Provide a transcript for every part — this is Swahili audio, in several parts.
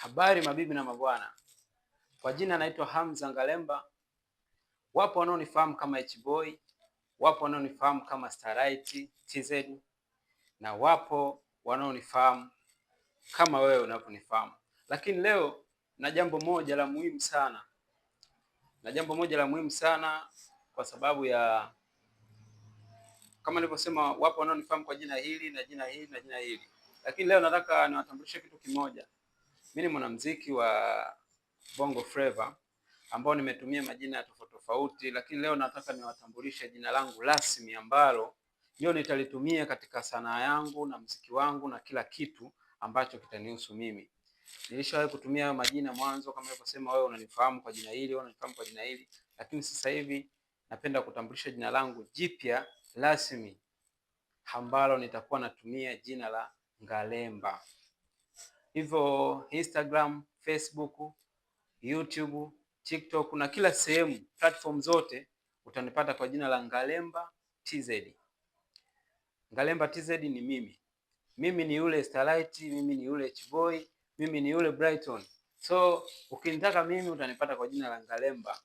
Habari mabibi na mabwana, kwa jina naitwa Hamza Ngalemba. Wapo wanaonifahamu kama H-Boy, wapo wanaonifahamu kama Starlight TZ na wapo wanaonifahamu kama wewe unavyonifahamu. Lakini leo na jambo moja la muhimu sana, na jambo moja la muhimu sana kwa sababu ya kama nilivyosema, wapo wanaonifahamu kwa jina hili na jina hili na jina hili, lakini leo nataka niwatambulishe kitu kimoja. Mimi ni mwanamuziki wa Bongo Flava ambao nimetumia majina ya tofauti tofauti, lakini leo nataka niwatambulishe jina langu rasmi ambalo ndio nitalitumia katika sanaa yangu na muziki wangu na kila kitu ambacho kitanihusu mimi. Nilishawahi kutumia hayo majina mwanzo, kama nilivyosema, wewe unanifahamu kwa jina hili, wewe unanifahamu kwa jina hili, lakini sasa hivi napenda kutambulisha jina langu jipya rasmi ambalo nitakuwa natumia jina la Ngalemba. Hivyo Instagram, Facebook, YouTube, TikTok na kila sehemu, platform zote utanipata kwa jina la Ngalemba TZ. Ngalemba TZ ni mimi. Mimi ni yule Starlight, mimi ni yule H-Boy, mimi ni yule Brighton. So ukinitaka mimi utanipata kwa jina la Ngalemba.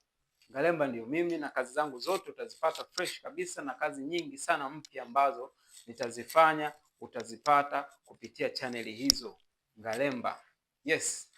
Ngalemba ndio mimi na kazi zangu zote utazipata fresh kabisa, na kazi nyingi sana mpya ambazo nitazifanya utazipata kupitia chaneli hizo. Ngalemba. Yes.